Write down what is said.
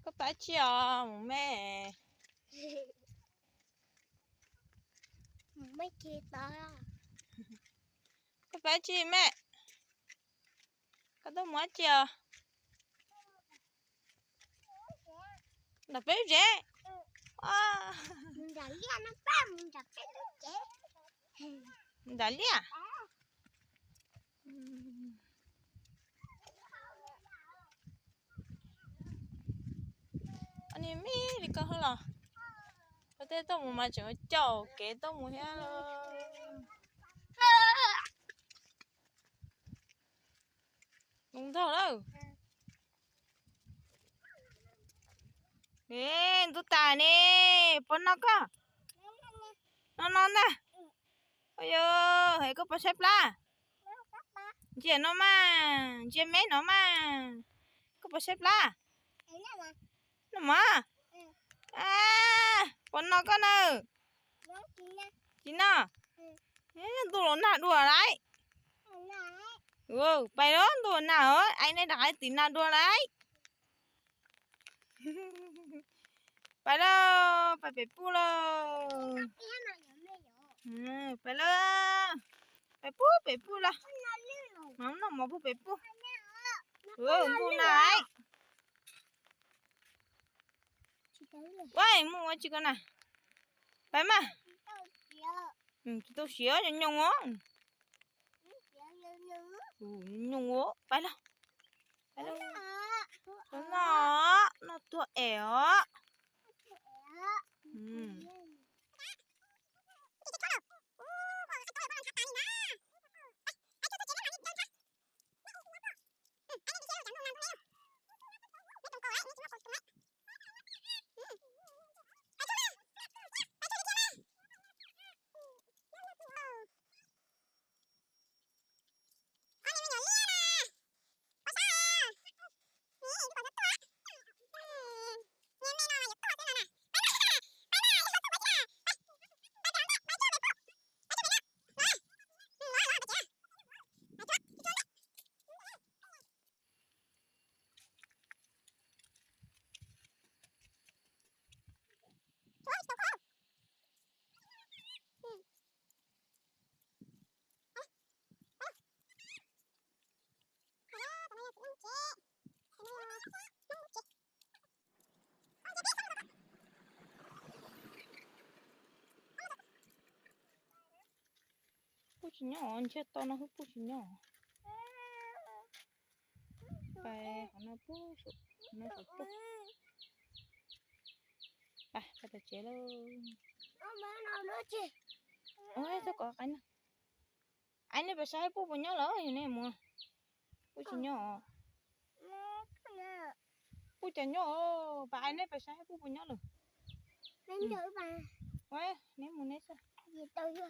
Koj pab tsi os mus me? Koj pab tsi me? Koj tuaj mus dab tsi os? Nram peb lub tsev. Nram liaj. Ni me li koj hwb los, koj tej tuaj mus mas tseem caum kev tuaj mus thiab. Mus ntog lawm. Ntuj tas ne, puas no koj? No no ntag. Yog hais koj puas saib plab? Ntsia no mas, ntsia me no mas. Koj puas saib plab? No mas. Puas no koj na? Tsis no. Ntuj los nag dua lawm. Pais los ntuj nag os, aib neb rov qab tim nag dua lawm. Pais lauj, pais pem puj lauj. Pais lauj, pais puj pem puj lauj. Mov noj mov puj pem puj. Ntuj nag. Ua mus ua tsi ko na. Pais mas. Tsis tau siav, nyoos nyoos os. Nyoos os, pais lauj. Noj, noj tuag es os. Kuj tsis nyob, ntshe tau no kuj tsis nyob. Pais qhov no, pais qhov no tuaj. Pais, pais tom tsev lauj. Ua txhob kov qaib no. Aib, neb pais saib puj puas nyob lawm, yog neb mus. Puj tsis nyob. Puj cas nyob, pais aib, neb pais saib puj puas nyob lawm. Neb mus neb xwb.